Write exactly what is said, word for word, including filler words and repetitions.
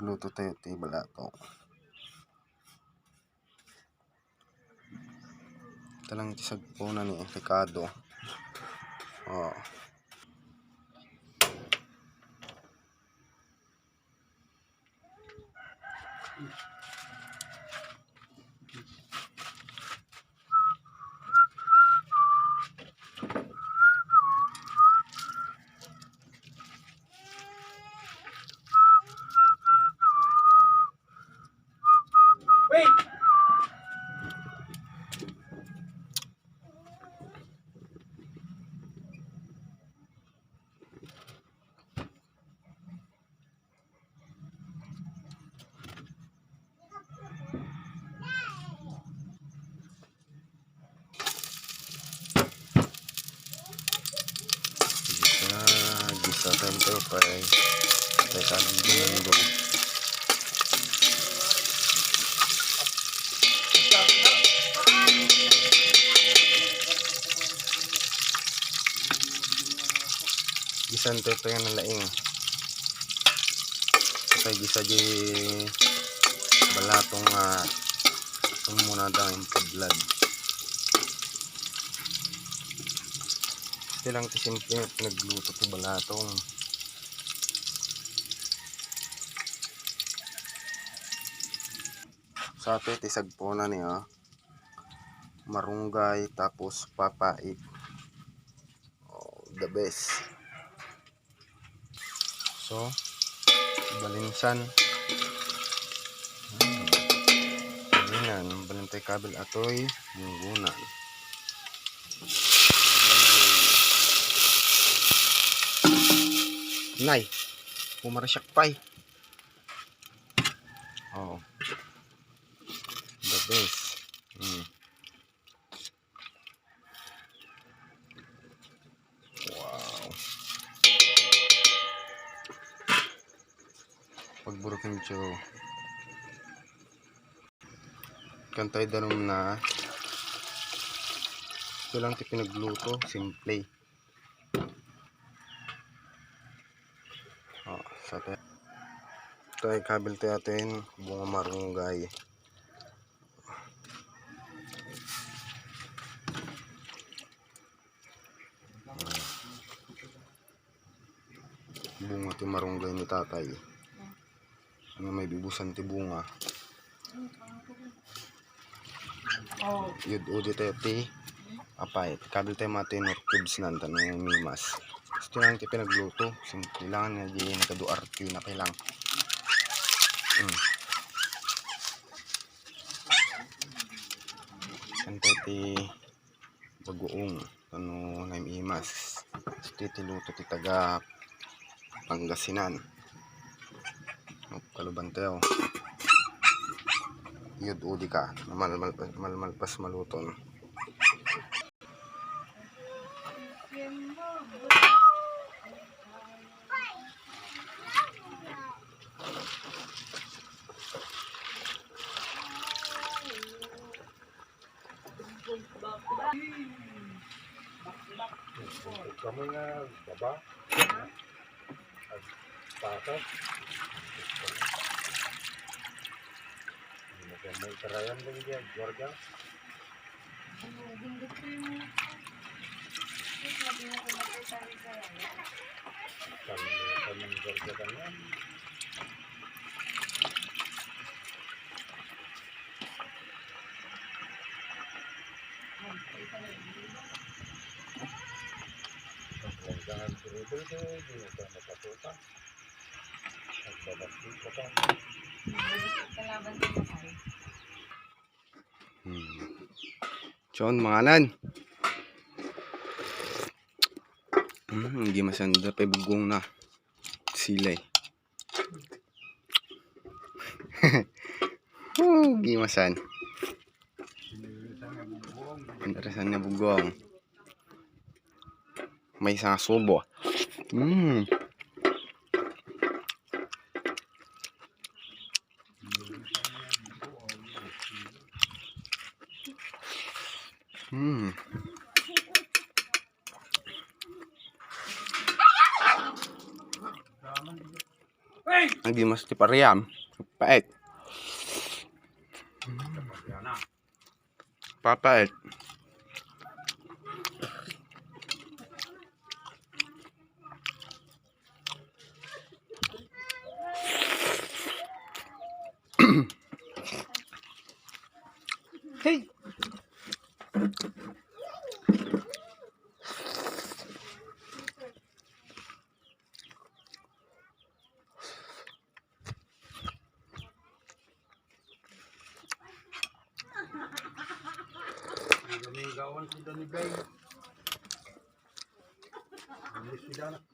Luto tayo ti balato. Ita lang ti sagpona ni rekado. Oh. Wait! Gisa, gisa tayo ito, pay. Pay, sabi ko. Gisan tayo pa yung nalaing. Patay gisa di balatong nga umuna daw yung pablad. Ito lang ti simple nga pinagluto ti balatong. Sa ato ti sagpona niya, marunggay tapos papait. Oh, the best. So, balinsan. Hmm. Ayan, balintay kabil atoy, bunggunan. Nay, pumarasyak pay. Oh. The best. Hmm. Wow. Pagburukin ko. Kantay danum na. Ito lang ti pinagluto. Simple. Oh, sa te-, ito ay kabil ti atin, bunga marunggay. Bunga ti marunggay ni tatay. Ano may bibusan ti bunga? Oh. Yun, udi tayo ti apay. Kabil tayo mga tenor cubes nan, tano mimas. Gusto lang ti pinagluto. Simple lang, nga di nagadu-arte na kailang. Hmm. Ante ti bagoong, tano naim-imas. Iti ti luto ti taga Pangasinan. Kaluban tayo. Yun, udi ka. Malmal-, malmalpas maluton. Kami nga baba. Ag patas. Hindi mo kaya may karayan din diyan, Georgia. Kami, kami, Georgia, kami. Hmm. John, manganan. Hmm, di masanda pa yung bugong na. Silay. Oh, gimasan. Interesan nga bugong. May isang subo. Mm. Mm. Ang gimas ti pariam. Pait. Papait. Hey. Ang gamigawan si Danny Bay. Ang sida na.